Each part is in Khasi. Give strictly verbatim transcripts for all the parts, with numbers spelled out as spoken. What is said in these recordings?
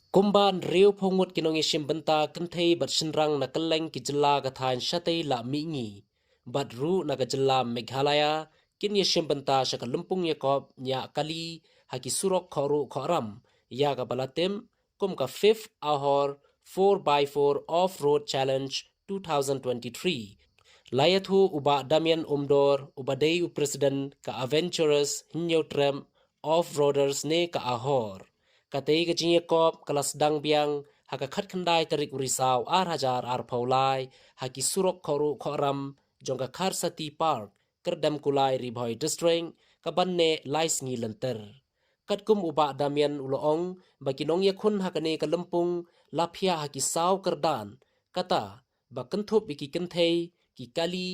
Kumba hynriewphew ngut ki nongïashim bynta kynthei bad shynrang na kylleng ki jylla ka thaiñ shatei la mihngi bad ruh na ka jylla Meghalaya kin ïashim bynta sha ka lympung ïakop ñiah kali ha ki surok khohruh khohram ïa kaba la tip kum ka Fifth Ahor four by four Off-Road Challenge two thousand twenty-three. La ïathuh u Bah Damian Umdor uba dei u President ka Adventurous Hynñiewtrep Off-Roaders ne ka Ahor. Katei ka jingïakop ka la sdang biang ha ka khatkhyndai tarik u Risaw ar hajar arphew lai ha ki surok khohruh khohram jong ka Kharsati Park, Kyrdemkulai, Ri Bhoi District, kaban neh lai sngi lynter. Katkum u Bah Damian u la ong ba ki nongïakhun ha kane ka lympung la phiah ha ki saw kyrdan, kata ba kynthup ïa ki kynthei, ki kali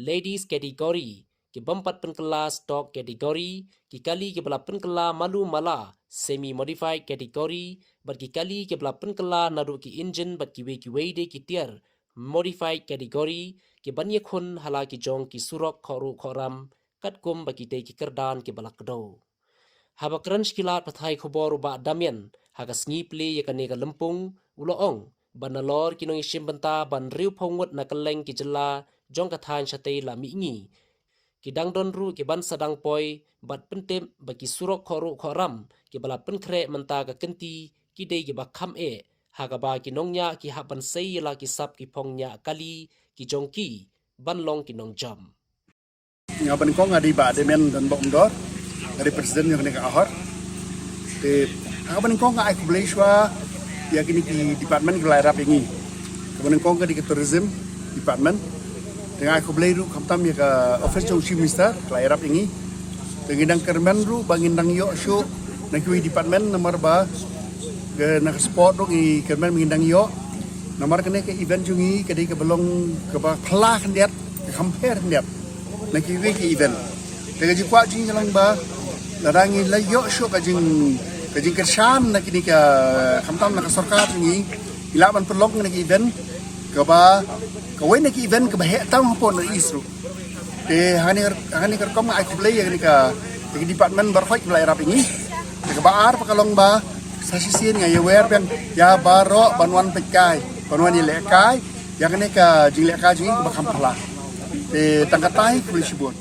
Ladies Category, ki bym pat pynkylla Stock Category, ki kali kiba la pynkylla malu mala Semi Modified Category, bad ki kali kiba la pynkylla naduh ki injin bad kiwei kiwei de ki tiar Modified Category, kiban ïakhun ha la ki jong ki surok khohruh khohram katkum ba kitei ki kyrdan kiba la kdew. Haba kren sha ki lad pathai khubor u Bah Damian ha ka sngi plie ïa kane ka lympung, u la ong ba nalor ki nongïashim bynta ba hynriewphew ngut na kylleng ki jylla jong ka thaiñ shatei la mihngi, ki dang don ruh kiban sa dang poi bad pyntip ba ki surok khohruh khohram kiba la pynkhreh mynta ka kynti ki dei kiba kham eh, ha kaba ki nongñiah ki hap ban sei ïa la ki sap ki phong ñiah kali ki jong ki ban long ki nongjop. Nga banyngkong nga dei Bah Damian Donbok Umdor, nga dei President jong kane ka Ahor. Te ha kaba nyngkong nga ai khublei shuwa ïa kine ki department ki la ïarap ïa ngi. Kaba nyngkong ka dei ka Tourism Department. Te nga ai khublei ruh khamtam ïa ka office jong u Chief Minister ki la ïarap ïa ngi. Te ngi dang kyrmen ruh ba ngin dang ïoh shuh na kiwei department namar ba ka, na ka sport ruh ngi kyrmen ba ngin dang ïoh. Namar kane ka event jong ngi ka dei kaba long kaba phylla khyndiat, ka kham pher khyndiat na kiwei ki event. Te ka jingkwah jong ngi ka long ba lada ngi la ïoh shuh ka jing, ka jingkyrshan na kine ka, khamtam na ka sorkar jong ngi, ngi lah ban pynlong kane ka event kaba, kawei na ki event kaba heh tam hapoh North East ruh. Te ha kane, ha kane ka rukom nga ai khublei ïa kane ka, ïa ki department baroh kiba la ïarap ïa ngi. Te kaba ar pat ka long ba sa shisien nga ïawer biang ïa baroh ban wan peitkai, ban wan ïalehkai ïa kane ka jinglehkai jong ngi kaba kham phylla. Te tang katei, khublei shibun.